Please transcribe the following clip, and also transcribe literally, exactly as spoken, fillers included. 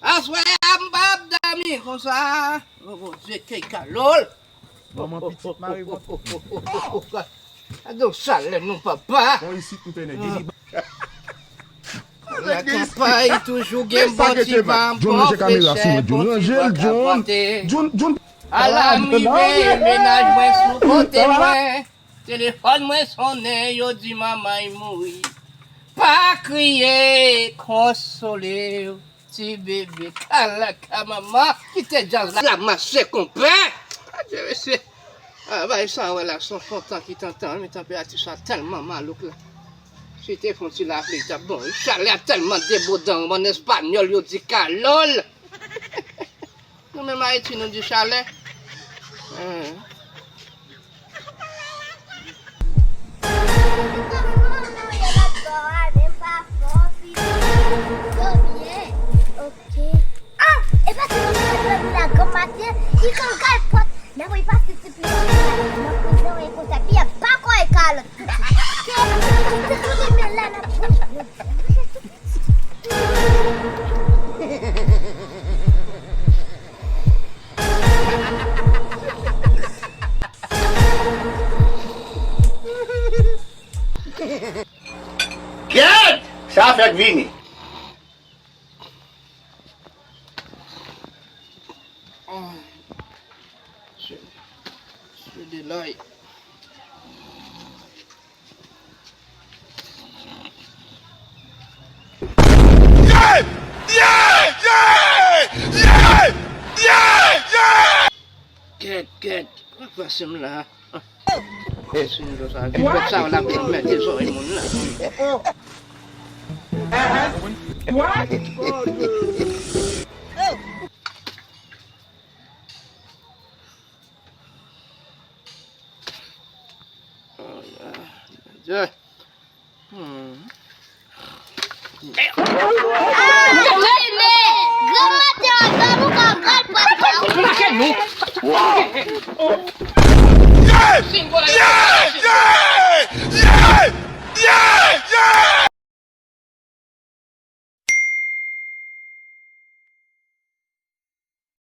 Aswè a m p ap dòmi konsa. Oh, Bondye, ke kalòl. Manman pitit mare vant. Gade yon chalè non, papa. Bon, isit m fè nèg. Lakapay toujou gen bon ti van, bon frechè, bon ti van ka pote. Ala m rive, mennaj mwen sou kote mwen. Telefòn mwen sonnen, yo di manman y mouri. Pa kriye, konsole w, ti bebe. Ala ka manman, kite djaz la. La mache konpè. Adye mesye. Ah, bay sa wè la, se yon fon tan ki tantan, men tanperati sa tèlman malouk la. Si te fon ti lapli, t ap bon. Chalè a tèlman debodan, an espanyòl, yo di kalòl. Nou menm Ayiti, nou di chalè. Hein. Ok. Ah, e pa ti moun ki te dòmi la granm maten, li konn kay pòt. Nan mwen pase ti pli nan kouzin e konsa, pi a pa kwè kalòt. Ke, ke, ke, men la nan bouch. Gad! Sa fèk vini. Ah, se, se de lay. Yeah! Yeah! Yeah! Yeah! Yeah! Yeah! Kèt, kèt, pa pase m la. Sinon sa, vin fè sa, w ap mete zòrèy moun la. Oh, yeah. Hmm.